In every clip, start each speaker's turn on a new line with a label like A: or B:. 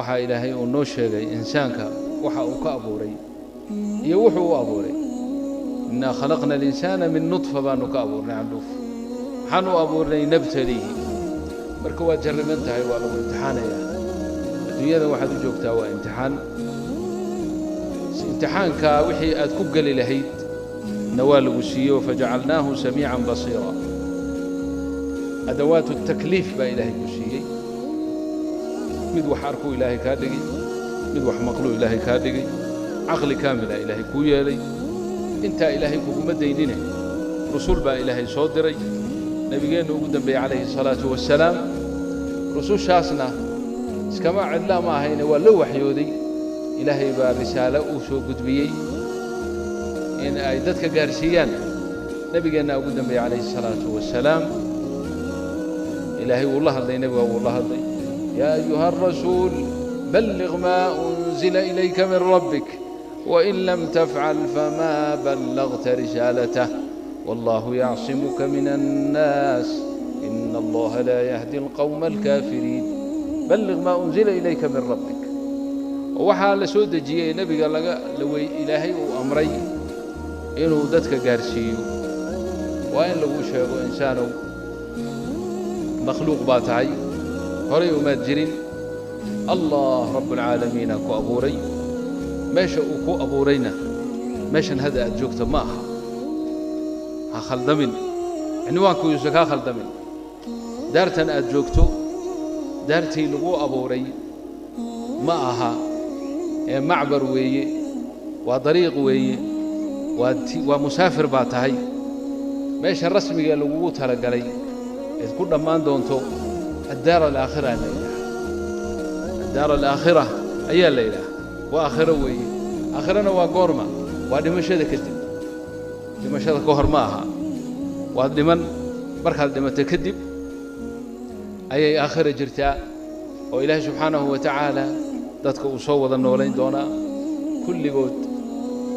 A: Waxaa Ilaahay uu noo sheegay insaanka waxa uu ka abuuray iyo wuxuu u abuuray. Innaa khalaqna alinsaana min nudfa, baanu ka abuurnay candhuuf. Maxaan u abuurnay? Nabtaliihi. Marka waad jarriban tahay, waa lagu imtixaanayaa. Adduunyadan waxaad u joogtaa waa imtixaan. Imtixaankaa wixii aad ku geli lahayd na waa lagu siiyo. Fajacalnaahu samiican basiira. Adawaat takliif baa Ilaahay ku siiyey. Mid wax arkuu Ilaahay kaa dhigay, mid wax maqluu Ilaahay kaa dhigay, caqli kaamila Ilaahay kuu yeelay. Intaa Ilaahay kuguma daynine, rusul baa Ilaahay soo diray, nebigeennu ugu dambeeyey calayhi الsalaatu wassalaam. Rusushaasna iskama cidlaa ma ahayne, waa loo waxyooday. Ilaahay baa risaalo uu soo gudbiyey in ay dadka gaarsiiyaan. Nebigeennaa ugu dambeeyey calayhi الsalaatu wassalaam. Ilaahay wuu la hadlay, nebiga wuu la hadlay: "Yaa ayuha arasuul, balliq maa unzila ilayka min rabbik, wain lam tafcal famaa ballagta risaalatah, wallahu yacsimuka min annaas, ina allaha laa yahdi alqowma alkaafiriin." Balliq maa unzila ilayka min rabbik. Oo waxaa la soo dejiyey nebiga laga lawey Ilaahay uu amray inuu dadka gaarsiiyo. Waa in lagu sheego: insaanow, makhluuq baa tahay, horay umaad jirin. Allah rabbulcaalamiina ku abuuray. Meesha uu ku abuurayna meeshan hadda aad joogto ma aha. Ha khaldamin, cinwaanku yuusan kaa khaldamin. Daartan aad joogto daartii lagu abuuray ma aha, ee macbar weeye, waa dariiq weeye, waa musaafir baa tahay. Meesha rasmiga ee lagugu talagalay eed ku dhammaan doonto addaar alaakhira la yidhaha, addaar alaakhira ayaa la yidhaha. Waa aakhiro weeye. Aakhirana waa goorma? Waa dhimashada kadib, dhimashada ka hor ma aha. Waad dhiman, markaad dhimato kadib ayay aakhira jirtaa, oo Ilaahay subxaanahu wa tacaala dadka uu soo wada noolayn doonaa kulligood.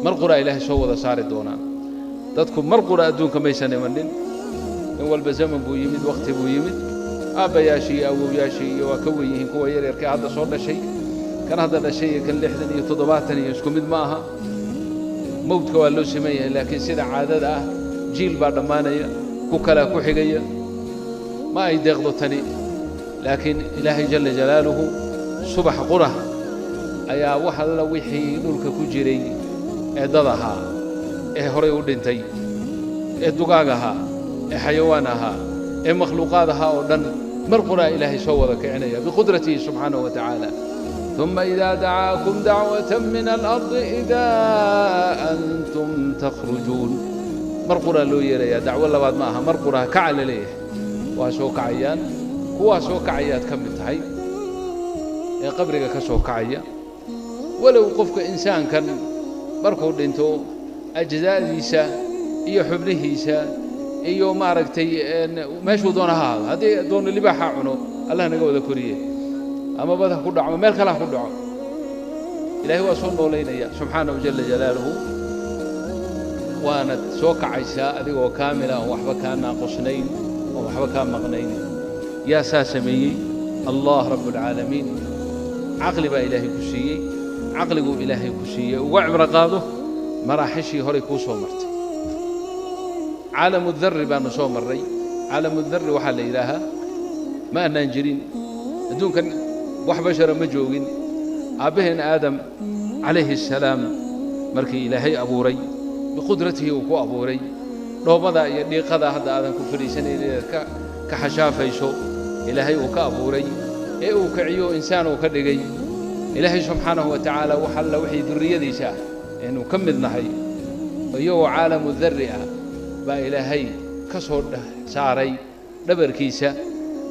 A: Mar qura Ilaahay soo wada saari doonaa. Dadku mar qura adduunka maysan imanin. Nin walba zaman buu yimid, wakhti buu yimid. Aabbayaashii iyo awowyaashii iyo waa ka wen yihiin kuwa yaryarkee hadda soo dhashay. Kan hadda dhashay iyo kan 60 iyo 70 iyo isku mid ma aha. Mowdka waa loo siman yahay, laakiin sida caadada ah jiil baa dhammaanaya, ku kalaa ku xigaya. Ma ay deeqdo tani, laakiin Ilaahay jalla jalaaluhu subax qura ayaa wax alla wixii dhulka ku jiray ee dad ahaa, ee horay u dhintay, ee dugaag ahaa, ee xayawaan ahaa, ee makhluuqaad ahaa oo dhan mar quraa Ilaahay soo wada kicinaya biqudratihi subxaanahu wa tacaala. ثuma إida dacaakum dacwaة min alarضi إida antum takhrujuun. Mar quraa loo yeerayaa, dacwo labaad ma aha. Mar quraa kaca la leeyahay, waa soo kacayaan. Kuwaa soo kacayaad ka mid tahay ee qabriga ka soo kacaya. Walow qofka insaankan markuu dhinto ajzaa'diisa iyo xubnihiisa iyo maaragtay meeshuu doona ha ahaado, haddii doono libaaxa cuno, Allah naga wada koriye, ama bad ha ku dhaco ama meel kale ha ku dhaco, Ilaahay waa soo noolaynaya subxaanahu jala jalaaluhu. Waanad soo kacaysaa adigoo kaamila, oon waxba kaa naaqusnayn, oon waxba kaa maqnayn. Yaa saa sameeyey? Allah rabbulcaalamiin. Caqli baa Ilaahay ku siiyey. Caqliguu Ilaahay ku siiyey uga cibro qaado maraaxishii horay kuu soo martay. Caalamu darri baanu soo marray. Caalamu darri waxaa la yidhaahaa ma annaan jirin, adduunkan wax bashara ma joogin. Aabbaheen Aadam calayhi assalaam markii Ilaahay abuuray biqudratihi uu ku abuuray dhoobada iyo dhiiqada hadda aadan ku fadhiisanayn inaad ka xashaafayso, Ilaahay uu ka abuuray ee uu kiciyo insaan uu ka dhigay, Ilaahay subxaanahu wa tacaala wax alla wixii durriyadiisa ah aynu ka mid nahay, iyagoo caalamu darri ah baa Ilaahay ka soo saaray dhabarkiisa,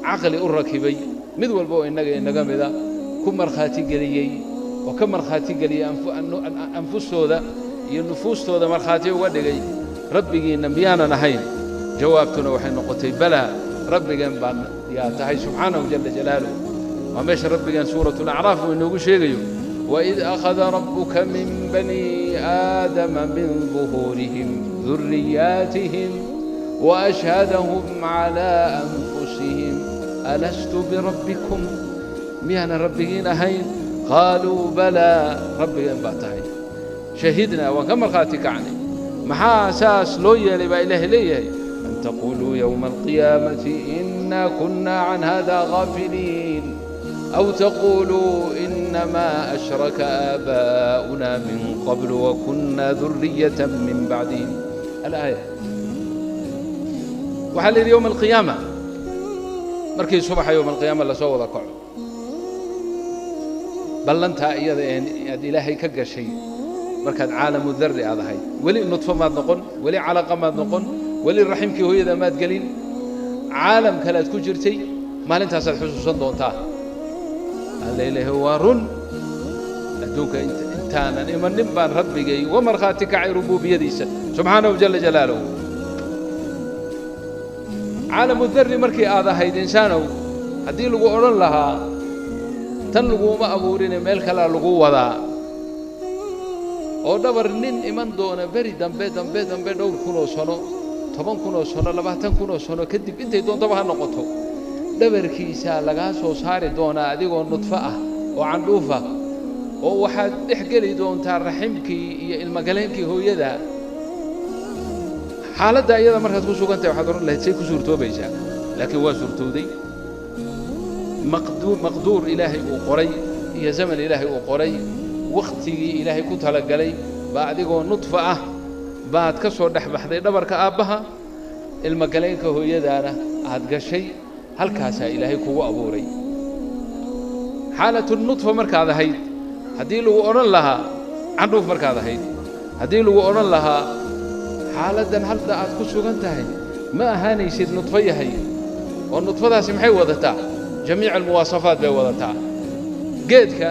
A: caqli u rakibay mid walba oo innaga inaga mida, ku markhaati geliyey oo ka markhaati geliyey anfustooda iyo nufuustooda, markhaati uga dhigay: "Rabbigiinna miyaanan ahayn?" Jawaabtuna waxay noqotay: "Balaa, rabbigeen baan yaa tahay subxaanahu jala jalaaluhu." Waa meesha rabbigeen suuratu alacraaf uu inoogu sheegayo: "Waid akhada rabbuka min bani aadama min duhuurihim duriyaatihim waashhadahum calaa anfusihim, alastu birabbikum?" Miyaanan rabbigiin ahayn? Qaaluu balaa, rabbigeen baa tahay. Shahidnaa, waan ka markhaati kacnay. Maxaa saas loo yeelay baa Ilaahay leeyahay? An taquuluu yowma alqiyaamati inaa kunna can hada gaafiliin, aw taquuluu inamaa ashraka aabaa'una min qabl wakuna duriyata min bacdihim. Alaaya waxaa la yidhi yowma alqiyaama, markii subaxa yowma alqiyaama lasoo wada kaco, ballantaa iyada een aad Ilaahay ka gashay markaad caalamu darri aad ahayd, weli nudfo maad noqon, weli calaqa maad noqon, weli raximkii hooyada maad gelin, caalam kalead ku jirtay, maalintaasaad xusuusan doontaa. Alla ilaahay, waa run, adduunka intaanan imanin baan rabbigay uga markhaati kacay rubuubiyadiisa subxaanahu jala jalaaluhu. Caalamu darri markii aad ahayd, insaanow, haddii lagu odhan lahaa tan laguma abuurine meel kalea lagu wadaa oo dhabar nin iman doona beri dambe dambe dambe, dhowr kunoo sano, 10,000 oo sano, 20,000 oo sano kadib, intay doontaba ha noqoto, dhabarkiisaa lagaa soo saari doonaa adigoo nudfo ah oo candhuufa, oo waxaad dhex geli doontaa raximkii iyo ilmagaleenkii hooyada. Xaaladda iyada markaad ku sugan tahay waxaad odhan lahayd, say ku suurtoobaysaa? Laakiin waa suurtowday. Maqduur Ilaahay uu qoray iyo zaman Ilaahay uu qoray, wakhtigii Ilaahay ku talagalay baa adigoo nudfa ah baad ka soo dhex baxday dhabarka aabbaha, ilmagaleenka hooyadaana aad gashay, halkaasaa Ilaahay kugu abuuray. Xaalatu nudfa markaad ahayd, haddii lagu odhan lahaa, candhuuf markaad ahayd, haddii lagu odhan lahaa xaaladdan hadda aad ku sugan tahay ma ahaanaysid nudfo yahay, oo nudfadaasi maxay wadataa? Jamiic almuwaasafaat bay wadataa. Geedka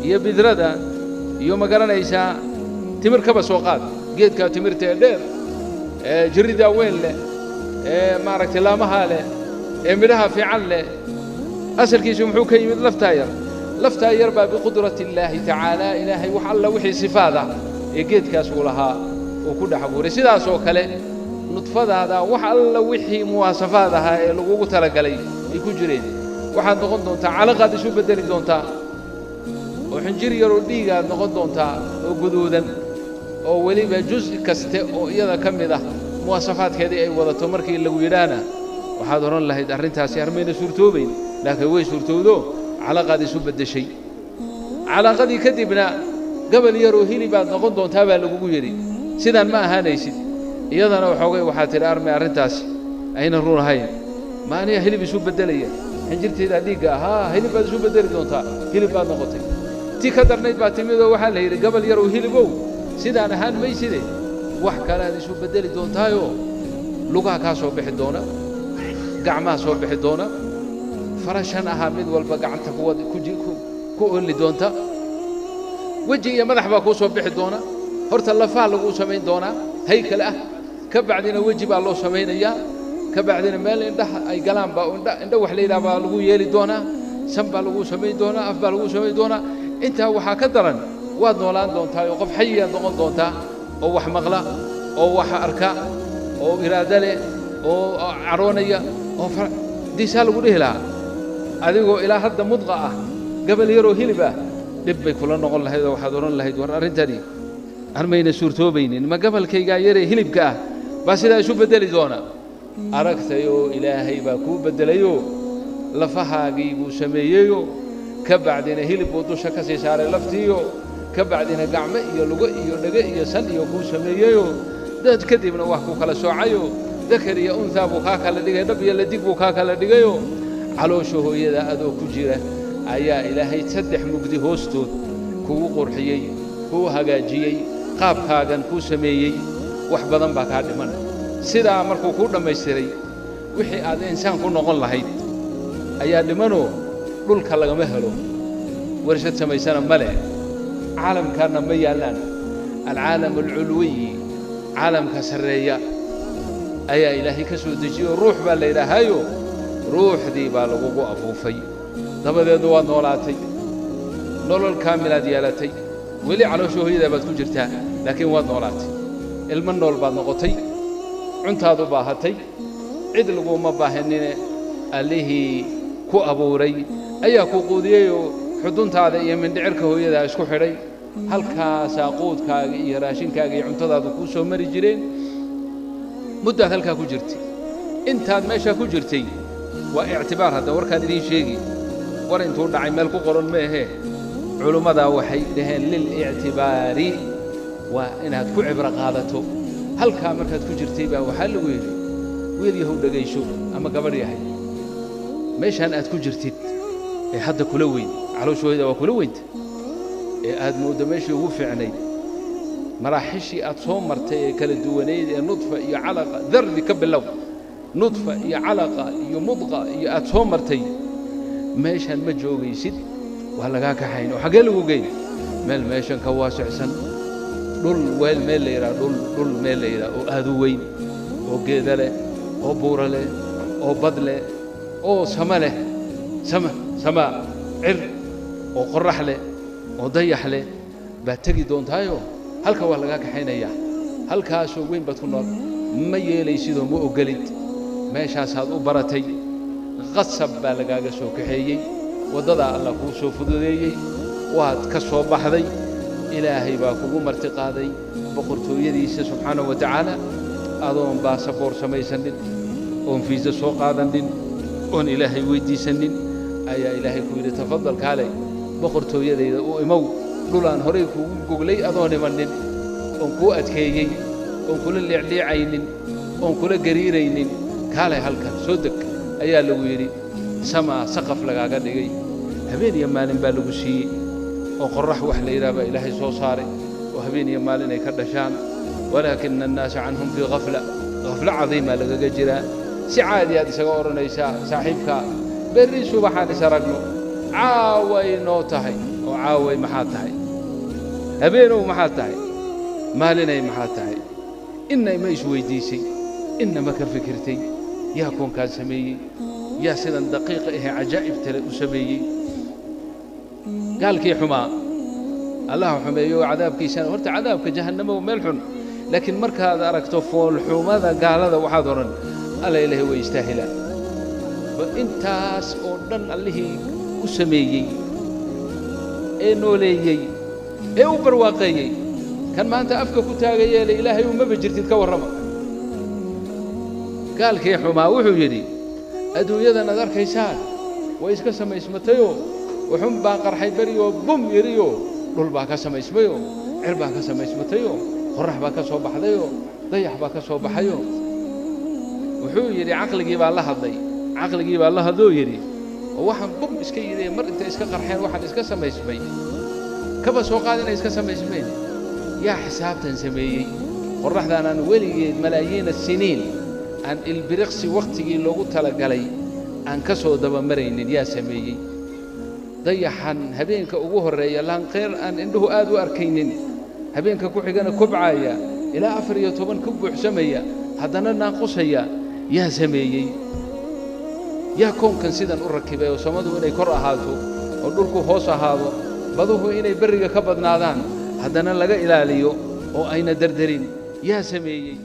A: iyo bidrada iyo, ma garanaysaa, timir kaba soo qaad, geedkaa timirta ee dheer ee jirridaa weyn leh ee maaragtay laamahaa leh ee midhaha fiican leh, asalkiisu muxuu ka yimid? Laftaa yar. Laftaa yar baa biqudrati illaahi tacaala Ilaahay wax alla wixii sifaad ah ee geedkaas uu lahaa uu ku dhex abuuray. Sidaas oo kale nudfadaada wax alla wixii muwaasafaad ahaa ee lagugu talagalay ay ku jireen. Waxaad noqon doontaa calaqaad isu beddeli doontaa, oo xinjir yaroo dhiigaad noqon doontaa oo guduudan, oo weliba juz kaste oo iyada ka mid ah muwaasafaadkeedii ay wadato. Markii lagu yidhaahna waxaad odhan lahayd, arrintaasi armayna suurtoobayn? Laakiin way suurtowdo, calaqaad isu beddeshay. Calaaqadii kadibna gabal yaroo hilibaad noqon doontaa baa lagugu yidhi, sidaan ma ahaanaysid. Iyadana waxoogay waxaa tidhi, armay arrintaasi ayna run ahayn? Ma aniga hilib isu beddelaya? Xinjirteedaa dhiigga ahaa, hilib baad isu beddeli doontaa. Hilib baad noqotay. Tii ka darnayd baa timidoo waxaa la yidhi, gabal yarow hilibow, sidaan ahaan mayside, wax kalead isu beddeli doontaayoo lugaha kaa soo bixi doona, gacmaha soo bixi doona, farashan ahaa mid walba gacanta ku olli doonta, weji iyo madax baa kuu soo bixi doona. Horta lafaha laguu samayn doonaa haykal ah, ka bacdina weji baa loo samaynayaa, ka bacdina meel indhaha ay galaan baa indha indha wax la yidhaha baa lagu yeeli doonaa, san baa laguu samayn doonaa, af baa laguu samayn doonaa. Intaa waxaa ka daran, waad noolaan doontaa oo qof xayiyaad noqon doontaa oo wax maqla oo wax arka oo iraado leh oo cadhoonaya oo diisaa lagu dhihi lahaa adigoo ilaa hadda mudqa ah, gabal yaroo hilib ah, dhib bay kula noqon lahayd oo waxaad odhan lahayd, war arrintani armayna suurtoobaynin? Ma gabalkaygaa yaree hilibka ah baa sidaa isu beddeli doona? Aragtayoo Ilaahay baa kuu beddelayoo lafahaagii buu sameeyeyoo, ka bacdina hilib buu dusha ka sii saaray laftiiyo, ka bacdina gacmo iyo lugo iyo dhege iyo san iyo kuu sameeyeyoo, dad kadibna wax ku kala soocayoo dakar iyo unhaa buu kaa kala dhigay, dhab iyo ladig buu kaa kala dhigayoo, caloosha hooyada adoo ku jira ayaa Ilaahay saddex mugdi hoostood kugu qurxiyey, kuu hagaajiyey, qaabkaagan kuu sameeyey. Wax badan baa kaa dhiman. Sidaa markuu kuu dhammaystiray, wixii aad insaan ku noqon lahayd ayaa dhimanoo dhulka lagama helo, warshad samaysana ma leh, caalamkaanna ma yaallaan. Alcaalam alculwiyi, caalamka sarreeya, ayaa Ilaahay ka soo dejiyey oo ruux baa la yidhaahaayo, ruuxdii baa lagugu afuufay. Dabadeedna waad noolaatay, nolol kaamilaad yeelatay. Weli caloosha hooyadaa baad ku jirtaa, laakiin waad noolaatay, ilmo nool baad noqotay, cuntaad u baahatay, cid laguma baahanine, Allihii ku abuuray ayaa ku quudiyeyoo Xuduntaada iyo mindhicirka hooyadaa isku xidhay. Halkaasaa quudkaaga iyo raashinkaaga iyo cuntadaadu kuu soo mari jireen. Muddaad halkaa ku jirtay. Intaad meeshaa ku jirtay waa ictibaar. Hadda warkaan idiin sheegi, war intuu dhacay meel ku qoran ma ahee. Culummadaa waxay dhaheen lilictibaari, waa inaad ku cibro qaadato. Halkaa markaad ku jirtay baa waxaa lagu yidhi, wiil yahow dhegayso ama gabadh yahay, meeshaan aad ku jirtid ee hadda kula weyn, caloosha hooyada waa kula weynta, ee aad mooddo meeshii ugu fiicnayd, maraaxishii aad soo martay ee kala duwanayd ee nudfa iyo calaqa, darri ka bilow, nudfa iyo calaqa iyo mudqa iyo aad soo martay, meeshaan ma joogaysid, waa lagaa kaxayn. Oo xaggee lagu geyn? Meel meeshan ka waasicsan, dhul weel meel la yidhaha, dhul dhul meel la yidhaha oo aad u weyn, oo geeda leh, oo buura leh, oo bad leh, oo sama leh, sama samaa cir, oo qorrax leh, oo dayax leh baad tegi doontaayo. Halka waa lagaa kaxaynayaa. Halkaasoo weyn baad ku nool. Ma yeelaysidoo ma ogolid. Meeshaasaad u baratay, qasab baa lagaaga soo kaxeeyey. Waddadaa Allah kuu soo fududeeyey, waad ka soo baxday. Ilaahay baa kugu marti qaaday boqortooyadiisa subxaanahu wa tacaala, adoon baasaboor samaysanin, oon fiisa soo qaadanin, oon Ilaahay weyddiisanin ayaa Ilaahay ku yidhi, tafadal, kaalay boqortooyadayda u imow. Dhulaan horay kuugu goglay adoon imanin, oon kuu adkeeyey, oon kula liicliicaynin, oon kula gariiraynin. Kaalay halkan soo deg ayaa lagu yidhi. Samaa saqaf lagaaga dhigay. Habeen iyo maalin baa lagu siiyey, oo qorrax wax la yidhaha baa Ilaahay soo saaray, oo habeen iyo maalin ay ka dhashaan. Walaakina annaasa canhum fii khafla, khaflo cadiimaa lagaga jiraa. Si caadi aad isaga odhanaysaa saaxiibkaa, berri subaxaan is aragno, caaway noo tahay. Oo caaway maxaa tahay? Habeenow maxaa tahay? Maalinay maxaa tahay? Inna ma isweyddiisay? Inna ma ka fikirtay yaa koonkaan sameeyey? Yaa sidan daqiiqa ahee cajaa'ibtale u sameeyey? Gaalkii xumaa, Allaha xumeeyo cadaabkiisana. Horta cadaabka jahannamo meel xun, laakiin markaad aragto foolxumada gaalada waxaad odhan, alla Ilaahay way istaahilaan. Intaas oo dhan Allihii u sameeyey ee nooleeyey ee u barwaaqeeyey, kan maanta afka ku taagayeele Ilaahay umaba jirtid, ka warrama. Gaalkii xumaa wuxuu yidhi, adduunyadan aad arkaysaan way iska samaysmatayoo wuxun baa qarxay beriyoo bum yidhiyoo dhul baa ka samaysmayoo cir baa ka samaysmatayoo qorrax baa ka soo baxdayoo dayax baa ka soo baxayoo. Wuxuu yidhi, caqligii baa la hadlay, caqligii baa la hadloo yidhi, oo waxaan bum iska yidhi mar intay iska qarxeen waxaan iska samaysmay, kaba soo qaad inay iska samaysmeen, yaa xisaabtan sameeyey? Qorraxdaan aan weligeed malaayiina siniin aan ilbiriqsi wakhtigii loogu talagalay aan ka soo dabamaraynin yaa sameeyey? Dayaxan habeenka ugu horreeya laanqeyr aan indhuhu aad u arkaynin, habeenka ku xigana kobcaaya ilaa 14 ku buuxsamaya, haddana naaqusaya, yaa sameeyey? Yaa koonkan sidan u rakibay, oo samadu inay kor ahaato oo dhulku hoos ahaado, baduhu inay berriga ka badnaadaan, haddana laga ilaaliyo oo ayna derderin, yaa sameeyey?